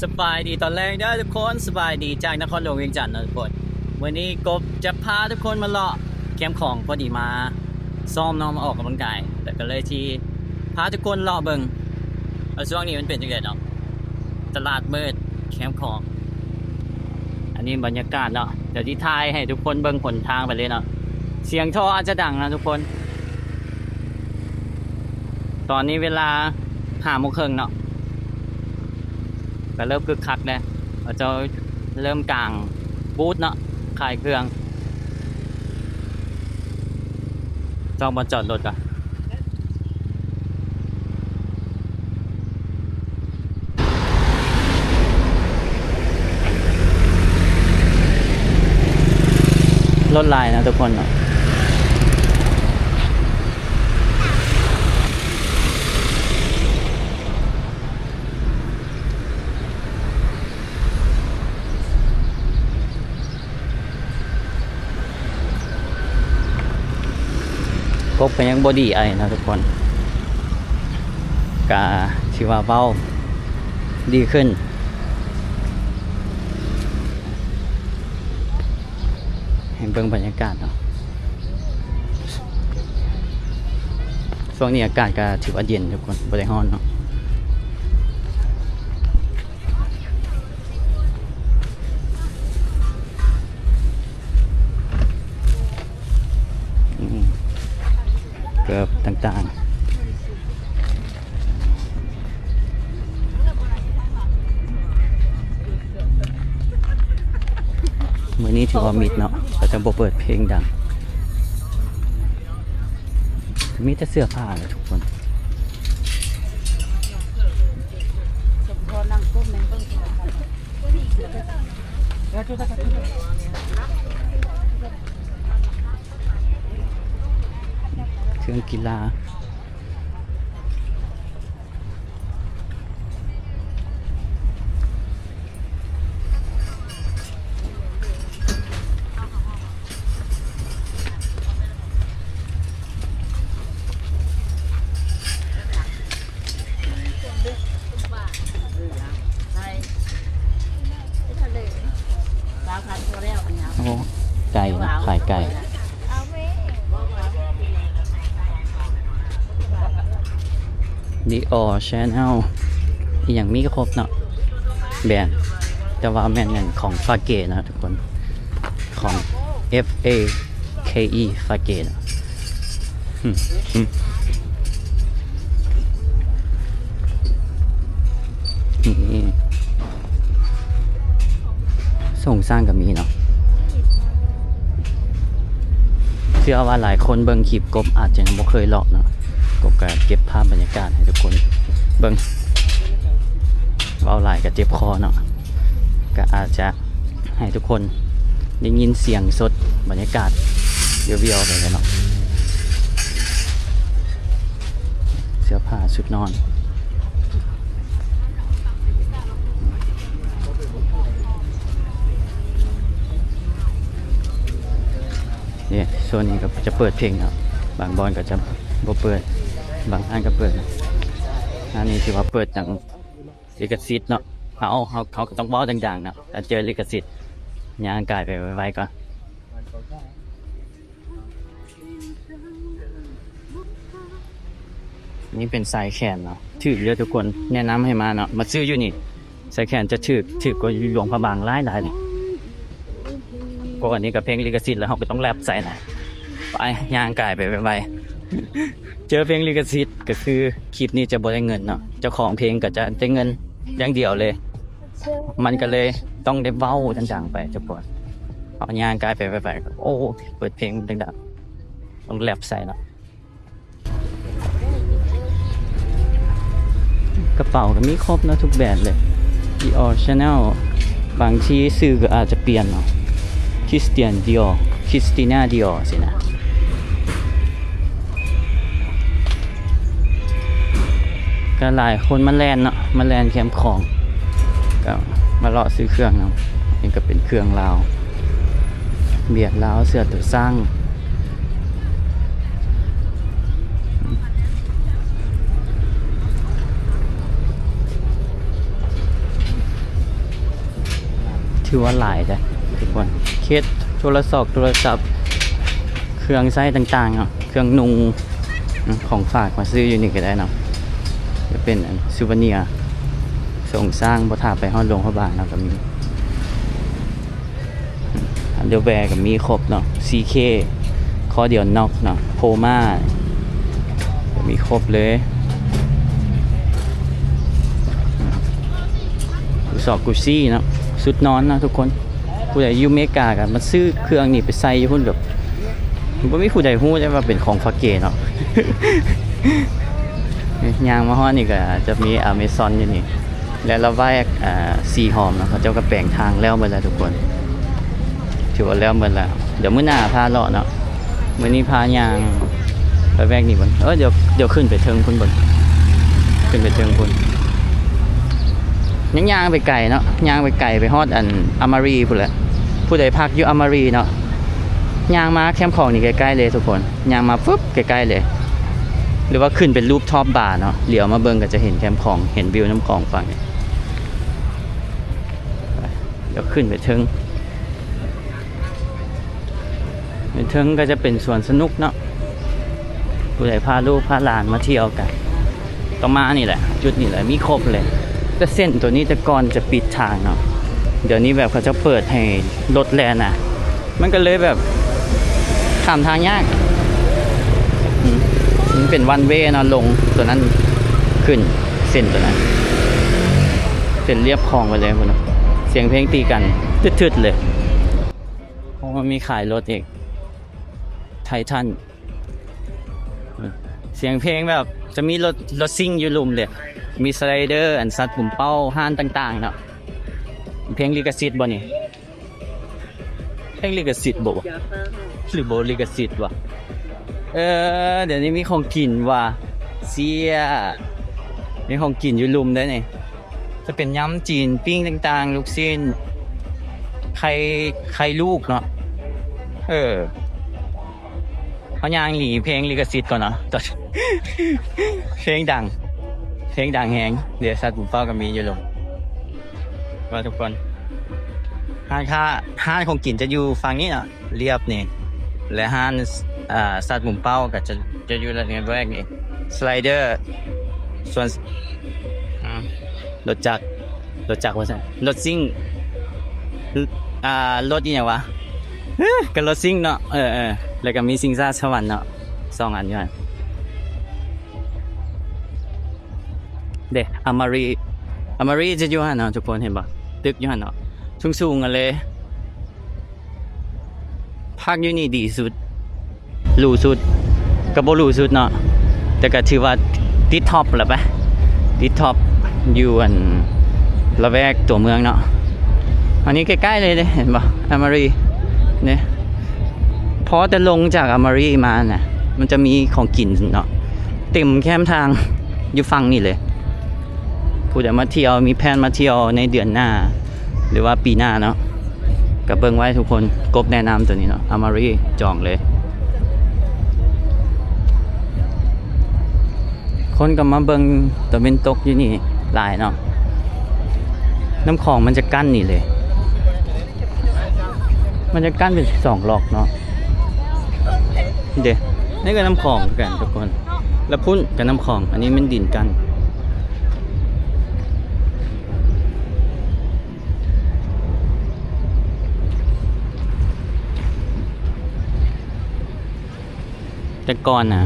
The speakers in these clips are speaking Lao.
ສະບາຍດີຕອນແລງເດີທຸກຄົນ, ສະບາຍດີຈາກນະຄອນຫຼວງວຽງຈັນເນາະທຸກຄົນ. ມື້ນີ້ກົບຈະພາທຸກຄົນມາເລາະແຄມຂອງ, ພໍດີມາຊ້ອມເນາະ, ມາອອກກຳລັງກາຍ, ແລ້ວກໍເລີຍຊິພາທຸກຄົນເລາະເບິ່ງວ່າຊ່ວງນີ້ມັນເປັນຈັ່ງໃດເນາະ, ຕະຫຼາດມືດແຄມຂອງ. ອັນນີ້ບັນຍາກາດເນາະ, ດຽວຊິຖ່າຍໃຫ້ທຸກຄົນເບິ່ງຫົນທາງໄປເລີຍເນາະ. ສຽງທໍ່ອາດຈະດັງນະທຸກຄົນ. ຕອນນີ້ເວລາຫ້າໂມງເຄິ່ງເນາະ, ກໍເລີ່ມຄຶກຄັກແລ້ວ. ເຂົາເຈົ້າເລີ່ມກາງບູດເນາະ, ຂາຍເຄື່ອງ. ຈອງບ່ອນຈອດລົດກ່ອນ. ລົດຫຼາຍນະທຸກຄົນເນາະ. ກົບກໍຍັງບໍ່ດີອ້າຍເນາະທຸກຄົນ, ກະຖືວ່າເວົ້າດີຂຶ້ນ. ໃຫ້ເບິ່ງບັນຍາກາດເນາະ, ຊ່ວງນີ້ອາກາດກໍຖືວ່າເຢັນທຸກຄົນ, ບໍ່ໄດ້ຮ້ອນເນາະ. ອືມ ເກີບຕ່າງໆ. ມື້ນີ້ຖືວ່າມິດເນາະ, ເຂົາຈະບໍ່ເປີດເພງດັງ, ມີແຕ່ເສື້ອຜ້າແຫຼະທຸກຄົນ. ເຄື່ອງກິລາ. ໂອ້ ໄກ່ເນາະ, ຂາຍໄກ່. Dior, Chanel ອີ່ຫຍັງມີຄົບເນາະ, ແບຣນ, ແຕ່ວ່າແມ່ນອັນຂອງຟາເກເນາະທຸກຄົນ, ຂອງ F A K E ຟາເກເນາະ. ອືມ ອືມ ນີ້ ໂຄງສ້າງກໍມີເນາະ. ເຊື່ອວ່າຫຼາຍຄົນເບິ່ງຄລິບກົບອາດຈະຍັງບໍ່ເຄີຍເລາະເນາະ, ກົບກໍເກັບພາບບັນຍາກາດໃຫ້ທຸກຄົນເບິ່ງ. ເວົ້າຫຼາຍກໍເຈັບຄໍເນາະ, ກໍອາດຈະ ໃຫ້ທຸກຄົນໄດ້ຍິນສຽງສົດ, ບັນຍາກາດວຽວໆ ໄປເລີຍເນາະ. ເສື້ອຜ້າຊຸດນອນ. ນີ້ ໂຊນນີ້ກໍຈະເປີດເພງເນາະ, ບາງບ່ອນກໍຈະບໍ່ເປີດ, ບາງຮ້ານກໍເປີດ. ຮ້ານນີ້ຖືວ່າເປີດຫຍັງ ລິຂະສິດເນາະ, ເຮົາ ເຮົາ ເຮົາກໍຕ້ອງເວົ້າດັງໆເນາະ, ຖ້າເຈີລິຂະສິດ ຍ່າງກາຍໄປໄວໆກ່ອນ. ນີ້ເປັນສາຍແຂນເນາະ, ຖືກເດີທຸກຄົນ, ແນະນຳໃຫ້ມາເນາະ, ມາຊື້ຢູ່ນີ້. ສາຍແຂນຈະຖືກ ຖືກກວ່າຢູ່ຫຼວງພະບາງຫຼາຍໆເລີຍ. ກໍອັນນີ້ກໍເພງລິຂະສິດ ແລ້ວເຮົາກໍຕ້ອງແລັບໃສ່ນະ. ໄປ ຍ່າງກາຍໄປໄວໆ. ເຈີເພງລິຂະສິດກໍຄືຄລິບນີ້ຈະບໍ່ໄດ້ເງິນເນາະ, ເຈົ້າຂອງເພງກໍຈະໄດ້ເງິນຢ່າງດຽວເລີຍ. ມັນກໍເລີຍຕ້ອງໄດ້ເວົ້າດັງໆໄປທຸກຄົນ. ເຮົາຍ່າງກາຍໄປໄວໆ, ໂອ້ ເປີດເພງດັງໆ, ຕ້ອງແລັບໃສ່ເນາະ. ກະເປົາກໍມີຄົບເນາະ, ທຸກແບຣນເລີຍ. Dior, Chanel, ບາງທີຊື່ກໍອາດຈະປ່ຽນເນາະ, Christian Dior, Christina Dior ຊີ້ນະ. ກໍຫຼາຍຄົນມາແລ່ນເນາະ, ມາແລ່ນແຄມຂອງ, ກໍມາເລາະຊື້ເຄື່ອງນຳ. ນີ້ກໍເປັນເຄື່ອງລາວ, ບຽດລາວ, ເສື້ອໂຕຊ້າງ. ຖືວ່າຫຼາຍເດ້ທຸກຄົນ ເຄສໂທລະສອກໂທລະສັບ ເຄື່ອງໃຊ້ຕ່າງໆເນາະ ເຄື່ອງນຸ່ງ ອາ ຂອງຝາກມາຊື້ຢູ່ນີ້ກໍໄດ້ເນາະ ຈະເປັນ ອັນ ຊູເວເນຍ ສົ່ງສ້າງ ບໍ່ຖ້າໄປຮອດຫຼວງພະບາງເນາະ ກໍມີ ອັນເດອແວກໍມີຄົບເນາະ ຊີເຄ ຄໍດຽວນອກເນາະ ໂພມາ ມີຄົບເລີຍ ກູຊອກກູຊີເນາະ ຊຸດນອນເນາະທຸກຄົນ ຜູ້ໃດຢູ່ເມກາກໍມາຊື້ເຄື່ອງນີ້ໄປໃສ່ຢູ່ພຸ້ນ ກໍບໍ່ມີຜູ້ໃດຮູ້ໄດ້ວ່າເປັນຂອງຝາກເກເນາະ ຍ່າງມາຮອດນີ້ກໍຈະມີອາເມຊອນຢູ່ນີ້ ແລະລະແວກ ອາ ສີຫອມເນາະ ເຂົາເຈົ້າກໍແປງທາງແລ້ວໝົດແລ້ວທຸກຄົນ ຖືວ່າແລ້ວໝົດແລ້ວ ດຽວມື້ໜ້າພາເລາະເນາະ ມື້ນີ້ພາຍ່າງລະແວກນີ້ເບິ່ງ ເອີ ດຽວ ດຽວຂຶ້ນໄປເທິງພຸ້ນເບິ່ງ ຂຶ້ນໄປເທິງພຸ້ນ ຍັງຍ່າງໄປໄກເນາະ ຍ່າງໄປໄກໄປຮອດອັນອາມາຣີພຸ້ນແຫຼະ ຜູ້ໃດພັກຢູ່ອາມາຣີເນາະ ຍ່າງມາແຄມຂອງນີ້ໃກ້ໆເລີຍທຸກຄົນ ຍ່າງມາປຶບໃກ້ໆເລີຍ ຫຼືວ່າຂຶ້ນເປັນລູບທອບບາເນາະ ຫຼຽວມາເບິ່ງກໍຈະເຫັນແຄມຂອງ ເຫັນວິວນ້ຳຂອງຝັ່ງນີ້ ດຽວຂຶ້ນໄປເທິງ ເທິງກໍຈະເປັນສວນສະໜຸກເນາະ ຜູ້ໃດພາລູກພາຫຼານມາທ່ຽວກໍຕ້ອງມານີ້ແຫຼະ ຈຸດນີ້ແຫຼະ ມີຄົບເລີຍ ແຕ່ເສັ້ນໂຕນີ້ແຕ່ກ່ອນຈະປິດທາງເນາະ ດຽວນີ້ແບບເຂົາເຈົ້າເປີດໃຫ້ລົດແລ່ນນະ ມັນກໍເລີຍແບບຂ້າມທາງຍາກ ອືມ ມັນເປັນວັນເວເນາະ ລົງໂຕນັ້ນຂຶ້ນເສັ້ນໂຕນັ້ນ ເປັນລຽບຄອງໄປເລີຍພຸ້ນນະ ສຽງເພງຕີກັນທຶດໆເລີຍ ໂອ້ ມີຂາຍລົດອີກ ໄທທັນ ສຽງເພງແບບຈະມີລົດ ລົດຊິ່ງຢູ່ລຸ່ມເດ້ ມີສະໄລເດີ ອັນ ສັດປຸມເປົ້າ ຮ້ານຕ່າງໆເນາະ ເພງລິຂະສິດບໍ່ນີ້? ເພງລິຂະສິດບໍ່ວະ ຫຼືບໍ່ລິຂະສິດວະ? ເອີ ດຽວນີ້ມີຂອງກິນວ່າ ເຊຍ ມີຂອງກິນຢູ່ລຸ່ມເດ້ນີ້ ຈະເປັນຍຳຈີນ ປີ້ງຕ່າງໆ ລູກຊີ້ນ ໄຂ່ ໄຂ່ລູກເນາະ ເອີ ເຮົາຍ່າງໜີເພງລິຂະສິດກ່ອນເນາະ ເພງດັງ ເພງດັງແຮງ ເດ ສັດປຸມເປົ້າກໍມີຢູ່ລຸ່ມ ວ່າທຸກຄົນ ຮ້ານຄ້າ ຮ້ານຂອງກິນຈະຢູ່ຝັ່ງນີ້ເນາະ ລຽບນີ້ ແລະ ຮ້ານ ອາ ສັດປຸມເປົ້າກໍຈະ ຈະຢູ່ລະແວກນີ້ ສະໄລເດີ ສ່ວນ ອາ ລົດຈັກ ລົດຈັກວ່າຊັ້ນ ລົດຊິ່ງ ອາ ລົດອີ່ຫຍັງວະ ກໍລົດຊິ່ງເນາະ ເອີໆ ແລ້ວກໍມີຊິງຊ້າສະຫວັນເນາະ ສອງອັນຢູ່ຫັ້ນ ເດ້ ອາມາຣີ ອາມາຣີຈະຢູ່ຫັ້ນເນາະ ທຸກຄົນເຫັນບໍ່ ຕຶກຢູ່ຫັ້ນເນາະ ສູງໆ ຫັ້ນເລີຍ ພັກຢູ່ນີ້ດີສຸດ ຫຼູສຸດ ກໍບໍ່ຫຼູສຸດເນາະ ແຕ່ກໍຖືວ່າຕິດທັອບລະໄປ ຕິດທັອບຢູ່ອັນລະແວກຕົວເມືອງເນາະ ອັນນີ້ໃກ້ໆເລີຍເດ້ ເຫັນບໍ່ ອາມາຣີເດ້ ພໍແຕ່ລົງຈາກອາມາຣີມານະ ມັນຈະມີຂອງກິນເນາະ ເຕັມແຄມທາງຢູ່ຝັ່ງນີ້ເລີຍ ຜູ້ໃດມາທ່ຽວ ມີແພນມາທ່ຽວໃນເດືອນໜ້າ ຫຼືວ່າປີໜ້າເນາະ ກໍເບິ່ງໄວ້ທຸກຄົນ ກົບແນະນຳໂຕນີ້ເນາະ ອາມາຣີ ຈອງເລີຍ ຄົນກໍມາເບິ່ງຕາເວັນຕົກຢູ່ນີ້ຫຼາຍເນາະ ນ້ຳຂອງມັນຈະກັ້ນນີ້ເລີຍ ມັນຈະກັ້ນເປັນສອງລັອກເນາະ ເດ້ ນີ້ກໍນ້ຳຂອງຄືກັນທຸກຄົນ ແລ້ວພຸ້ນກໍນ້ຳຂອງ ອັນນີ້ແມ່ນດິນກັ້ນ ແຕ່ກ່ອນນະ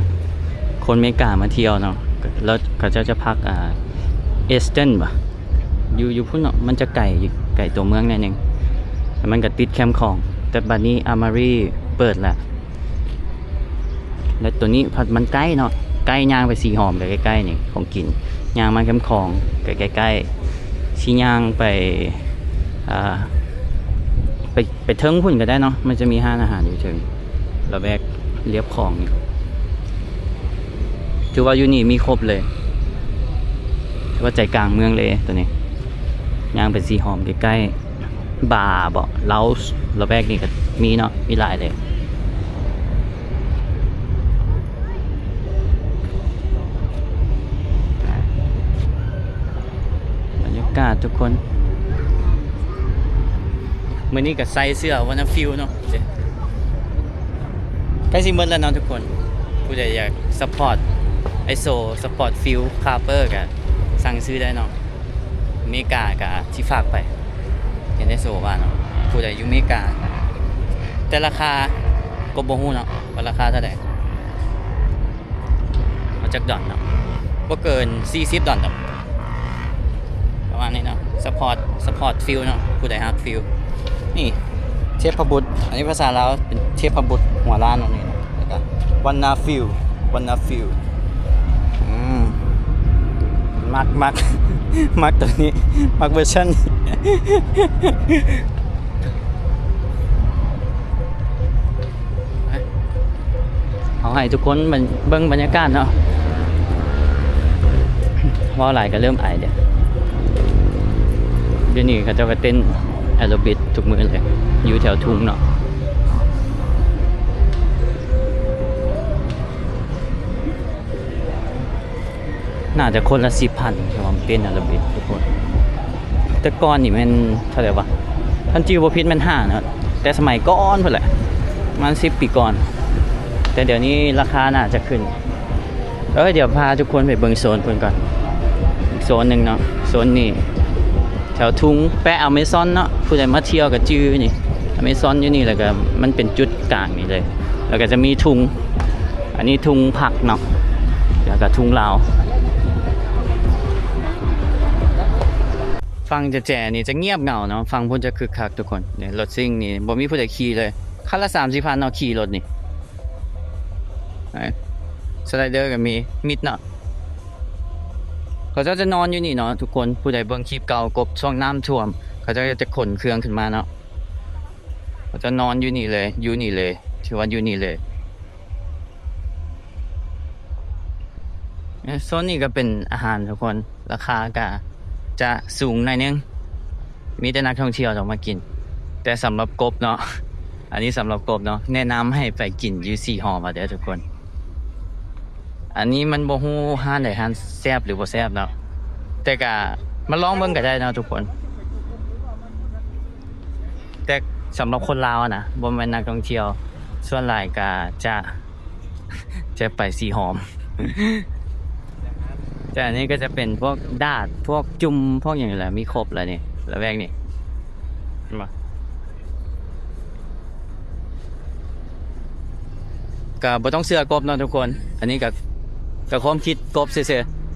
ຄົນເມກາມາທ່ຽວເນາະ ແລ້ວເຂົາເຈົ້າຈະພັກ ອ່າ ເອສເຕັນບໍ ຢູ່ ຢູ່ພຸ້ນເນາະ ມັນຈະໄກ ໄກຕົວເມືອງໜ້ອຍໜຶ່ງ ແຕ່ມັນກໍຕິດແຄມຂອງ ແຕ່ບັດນີ້ອາມາຣີເປີດແລ້ວ ແລະໂຕນີ້ພັດມັນໃກ້ເນາະ ໃກ້ ຍ່າງໄປສີຫອມກໍໃກ້ໆນີ້ ຂອງກິນ ຍ່າງມາແຄມຂອງກໍໃກ້ໆ ຊິຍ່າງໄປ ອ່າ ໄປ ໄປເທິງພຸ້ນກໍໄດ້ເນາະ ມັນຈະມີຮ້ານອາຫານຢູ່ເທິງ ລະແວກລຽບຂອງນີ້ ຖືວ່າຢູ່ນີ້ມີຄົບເລີຍ ຖືວ່າໃຈກາງເມືອງເລີຍໂຕນີ້ ຍ່າງໄປສີຫອມໃກ້ໆ ບາເບາະ ເລົາ ລະແວກນີ້ກໍມີເນາະ ມີຫຼາຍເລີຍ ບັນຍາກາດທຸກຄົນ ມື້ນີ້ກໍໃສ່ເສື້ອ Wanna Feel ເນາະ ໃກ້ຊິໝົດແລ້ວເນາະທຸກຄົນ. ຜູ້ໃດຢາກ support ໄອໂຊ support Feel Clubber ກໍສັ່ງຊື້ໄດ້ເນາະ. ເມກາກໍຊິຝາກໄປ ເຫັນໄອໂຊວ່າເນາະ. ຜູ້ໃດຢູ່ເມກາ ແຕ່ລາຄາກໍບໍ່ຮູ້ເນາະວ່າລາຄາເທົ່າໃດ. ເອົາຈັກດອນເນາະ? ບໍ່ເກີນສີ່ສິບດອນດອກ ປະມານນີ້ເນາະ. ສະພອດ ສະພອດ Feel ເນາະ ຜູ້ໃດຮັກ Feel. ນີ້ເທບພະບຸດ ອັນນີ້ພາສາລາວເປັນເທບພະບຸດຫົວລ້ານອັນນີ້ເນາະ. ແລ້ວກໍ Wanna Feel Wanna Feel ອືມ ມັກ ມັກ ມັກໂຕນີ້ ມັກເວີຊັນນີ້. ເອົາໃຫ້ທຸກຄົນເບິ່ງບັນຍາກາດເນາະ. ເວົ້າຫຼາຍກໍເລີ່ມໄອເດ້. ດຽວນີ້ເຂົາເຈົ້າກໍເຕັ້ນແອໂຣບິກທຸກມື້ເລີຍ ຢູ່ແຖວທຸງເນາະ. ໜ້າຈະຄົນລະສິບພັນ ທີ່ວ່າມາເຕັ້ນແອໂຣບິກທຸກຄົນ. ແຕ່ກ່ອນນີ້ແມ່ນເທົ່າໃດວະ? ຄັນຈື່ບໍ່ຜິດແມ່ນຫ້າເນາະ ແຕ່ສະໄໝກ່ອນພຸ້ນແຫຼະ ປະມານສິບປີກ່ອນ. ແຕ່ດຽວນີ້ລາຄາໜ້າຈະຂຶ້ນ. ເອີຍ ດຽວພາທຸກຄົນໄປເບິ່ງໂຊນເພິ່ນກ່ອນ ອີກໂຊນໜຶ່ງເນາະ. ໂຊນນີ້ແຖວທຸງແປະອາເມຊອນເນາະ. ຜູ້ໃດມາທ່ຽວກໍຈື່ນີ້ ອາເມຊອນຢູ່ນີ້ ແລ້ວກໍມັນເປັນຈຸດກາງນີ້ເລີຍ. ແລ້ວກໍຈະມີທຸງ ອັນນີ້ທຸງພັກເນາະ ແລ້ວກໍທຸງລາວ. ຝັ່ງຈະແຈນີ້ຈະງຽບເຫງົາເນາະ ຝັ່ງພຸ້ນຈະຄຶກຄັກທຸກຄົນ. ນີ້ລົດຊິງນີ້ບໍ່ມີຜູ້ໃດຂີ່ເລີຍ ຄັນລະສາມສີ່ພັນເນາະ ຂີ່ລົດນີ້. ສະໄລເດີກໍມີ ມິດເນາະ. ເຂົາເຈົ້າຈະນອນຢູ່ນີ້ເນາະທຸກຄົນ. ຜູ້ໃດເບິ່ງຄລິບເກົ່າກົບຊ່ວງນ້ຳຖ້ວມ ເຂົາເຈົ້າຈະຂົນເຄື່ອງຂຶ້ນມາເນາະ. ເຂົາເຈົ້ານອນຢູ່ນີ້ເລີຍ ຢູ່ນີ້ເລີຍ ຖືວ່າຢູ່ນີ້ເລີຍ. ເອີ ໂຊນນີ້ກໍເປັນອາຫານທຸກຄົນ ລາຄາກໍຈະສູງໜ້ອຍໜຶ່ງ ມີແຕ່ນັກທ່ອງທ່ຽວຕ້ອງມາກິນ. ແຕ່ສຳລັບກົບເນາະ ອັນນີ້ສຳລັບກົບເນາະ ແນະນຳໃຫ້ໄປກິນຢູ່ສີ່ຫໍ່ມາເດີທຸກຄົນ. ອັນນີ້ມັນບໍ່ຮູ້ຮ້ານໃດຮ້ານແຊບຫຼືບໍ່ແຊບເນາະ ແຕ່ກະມາລອງເບິ່ງກໍໄດ້ເນາະທຸກຄົນ. ແຕ່ສຳລັບຄົນລາວນະ ບໍ່ແມ່ນນັກທ່ອງທ່ຽວ ສ່ວນຫຼາຍກະຈະ ຈະໄປສີ່ຫໍ່ມ. ແຕ່ອັນນີ້ກໍຈະເປັນພວກດາດ ພວກຈຸ່ມ ພວກຫຍັງນີ້ແຫຼະ ມີຄົບແຫຼະນີ້ ລະແວກນີ້ ເຫັນບໍ່? ກໍບໍ່ຕ້ອງເຊື່ອກົບເນາະທຸກຄົນ. ອັນນີ້ກໍ ກໍຄວາມຄິດກົບຊື່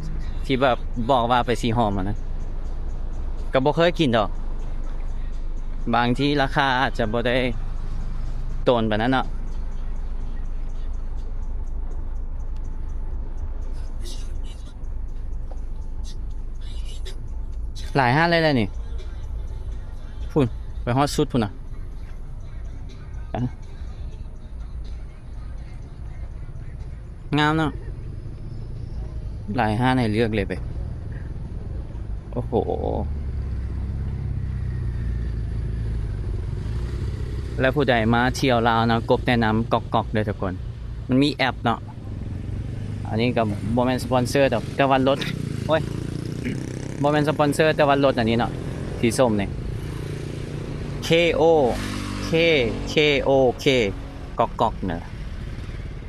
ໆ ທີ່ແບບບອກວ່າໄປສີ່ຫໍ່ມຫັ້ນນະ ກໍບໍ່ເຄີຍກິນດອກ. ບາງທີລາຄາອາດຈະບໍ່ໄດ້ໂຕນປານນັ້ນເນາະ. ຫຼາຍຮ້ານເລີຍແຫຼະນີ້ ພຸ້ນ ໄປຮອດສຸດພຸ້ນນະ. ງາມເນາະ ຫຼາຍຮ້ານໃຫ້ເລືອກເລີຍເວີຍ. ໂອ້ໂຫ ແລ້ວຜູ້ໃດມາທ່ຽວລາວເນາະ ກົບແນະນຳກອກໆເດີທຸກຄົນ. ມັນມີແອັບເນາະ ອັນນີ້ກໍບໍ່ແມ່ນສະປອນເຊີດອກ ແຕ່ວ່າລົດ ໂອ້ຍ ບໍ່ແມ່ນສະປອນເຊີດ ແຕ່ວ່າລົດອັນນີ້ເນາະ ສີສົ້ມນີ້ ເຄໂອເຄ ເຄໂອເຄ ກອກໆເນີ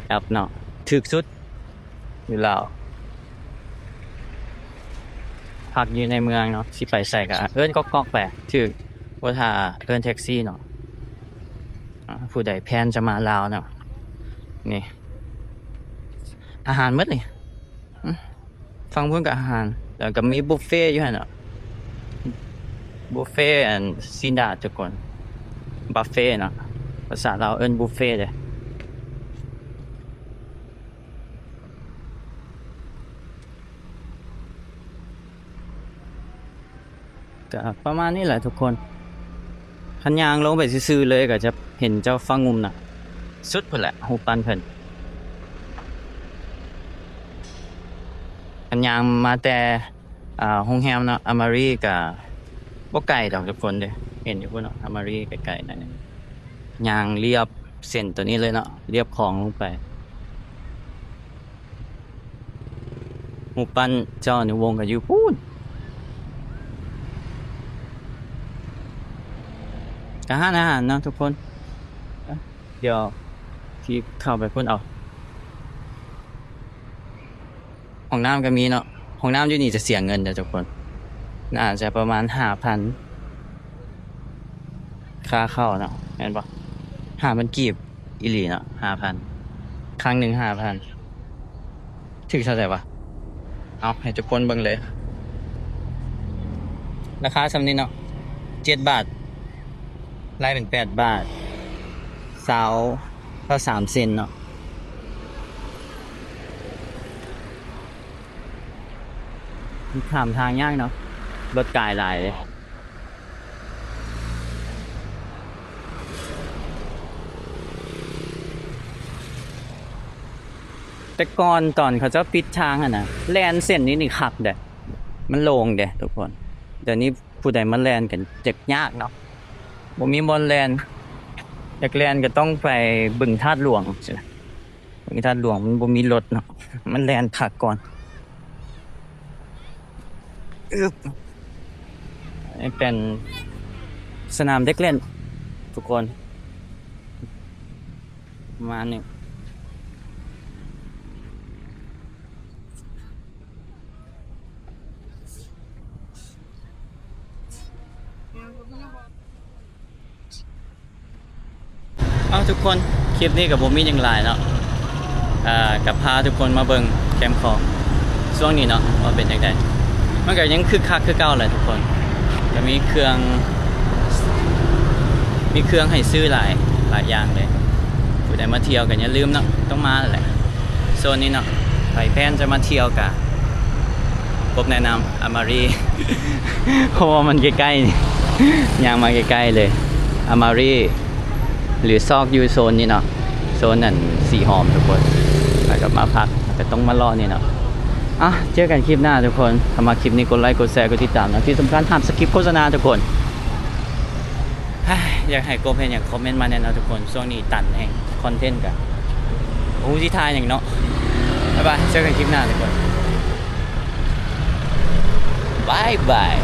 ແອັບເນາະ ຖືກສຸດຢູ່ລາວ. ພັກຢູ່ໃນເມືອງເນາະ ຊິໄປໃສກໍເອີ້ນກອກໆໄປ ຖືກ ບໍ່ຖ້າເອີ້ນແທັກຊີເນາະ. ອາ ຜູ້ໃດແພນຈະມາລາວເນາະ ນີ້ ອາຫານໝົດນີ້ ອື ຝັ່ງພຸ້ນກໍອາຫານ ແລ້ວກໍມີບຸບເຟຢູ່ຫັ້ນເນາະ ບຸບເຟ ອັນ ຊິນດາດ ທຸກຄົນ ບັບເຟເນາະ ພາສາລາວເອີ້ນບຸບເຟເດ້. ກໍປະມານນີ້ແຫຼະທຸກຄົນ ຄັນຍ່າງລົງໄປຊື່ໆເລີຍກໍຈະເຫັນເຈົ້າຟ້າງຸ່ມນະ ສຸດພຸ້ນແຫຼະຮູບປັ້ນເພິ່ນ. ຄັນຍ່າງມາແຕ່ ອ່າ ໂຮງແຮມເນາະ ອາມາຣີ ກະບໍ່ໄກດອກທຸກຄົນເດ້ ເຫັນຢູ່ພຸ້ນເນາະ ອາມາຣີ ໃກ້ໆນັ້ນ ຍ່າງລຽບເສັ້ນໂຕນີ້ເລີຍເນາະ ລຽບຂອງລົງໄປ. ຮູບປັ້ນເຈົ້າອະນຸວົງກໍຢູ່ພຸ້ນ. ໄກ ຮ້ານອາຫານເນາະທຸກຄົນ. ດຽວຊິເຂົ້າໄປພຸ້ນເອົາ. ຫ້ອງນ້ຳກໍມີເນາະ. ຫ້ອງນ້ຳຢູ່ນີ້ຈະເສຍເງິນເດີທຸກຄົນ. ໜ້າຈະປະມານຫ້າພັນ ຄ່າເຂົ້າເນາະ ແມ່ນບໍ່? ຫ້າພັນກີບອີ່ຫຼີເນາະ ຫ້າພັນ ຄັ້ງໜຶ່ງຫ້າພັນ. ຖືກເທົ່າໃດວະ? ເອົາໃຫ້ທຸກຄົນເບິ່ງເລີຍ. ລາຄາສ່ຳນີ້ເນາະ ເຈັດບາດ ໄລ່ເປັນແປດບາດ ຊາວ ຊາວສາມເຊັນເນາະ. ຂ້າມທາງຍາກເນາະ ລົດກາຍຫຼາຍເດ້. ແຕ່ກ່ອນຕອນເຂົາເຈົ້າປິດທາງຫັ້ນນະ ແລ່ນເສັ້ນນີ້ນີ້ຄັກເດ້ ມັນໂລ່ງເດ້ທຸກຄົນ. ດຽວນີ້ຜູ້ໃດມາແລ່ນກໍຈະຍາກເນາະ ບໍ່ມີບ່ອນແລ່ນ. ຢາກແລ່ນກໍຕ້ອງໄປບຶງທາດຫຼວງຊີ້ນະ. ບຶງທາດຫຼວງມັນບໍ່ມີລົດເນາະ ມັນແລ່ນຄັກກ່ອນ. ອຶບ ອັນນີ້ເປັນສະໜາມເດັກຫຼິ້ນທຸກຄົນ ປະມານນີ້. ເອົາທຸກຄົນ ຄລິບນີ້ກໍບໍ່ມີຫຍັງຫຼາຍເນາະ ເອີ ກໍພາທຸກຄົນມາເບິ່ງແຄມຂອງຊ່ວງນີ້ເນາະ ວ່າເປັນຈັ່ງໃດ. ມັນກໍຍັງຄຶກຄັກຄືເກົ່າແຫຼະທຸກຄົນ ກໍມີເຄື່ອງ ມີເຄື່ອງໃຫ້ຊື້ຫຼາຍ ຫຼາຍຢ່າງເລີຍ. ຜູ້ໃດມາທ່ຽວກໍຢ່າລືມເນາະ ຕ້ອງມາແຫຼະ ໂຊນນີ້ເນາະ. ໃຜແພນຈະມາທ່ຽວກະ ກົບແນະນຳ ອາມາຣີ ເພາະວ່າມັນໃກ້ໆນີ້ ຍ່າງມາໃກ້ໆເລີຍ ອາມາຣີ ຫຼື ຊອກຢູ່ໂຊນນີ້ເນາະ ໂຊນນັ້ນສີຫອມທຸກຄົນ. ແລ້ວກໍມາພັກ ແລ້ວກໍຕ້ອງມາເລາະນີ້ເນາະ. ອ່ະ ເຈີກັນຄລິບໜ້າທຸກຄົນ. ຖ້າມັກຄລິບນີ້ ກົດໄລ ກົດແຊ ກົດຕິດຕາມເນາະ ທີ່ສຳຄັນຫ້າມສະກິບໂຄສະນາທຸກຄົນ. ຢາກໃຫ້ກົບເຮັດຫຍັງ ຄອມເມັນມາແດ່ເນາະທຸກຄົນ. ຊ່ວງນີ້ຕັນແຮງ ຄອນເທັນກະບໍ່ຮູ້ຊິຖ່າຍຫຍັງເນາະ. ບາຍບາຍ ເຈີກັນຄລິບໜ້າທຸກຄົນ ບາຍບາຍ.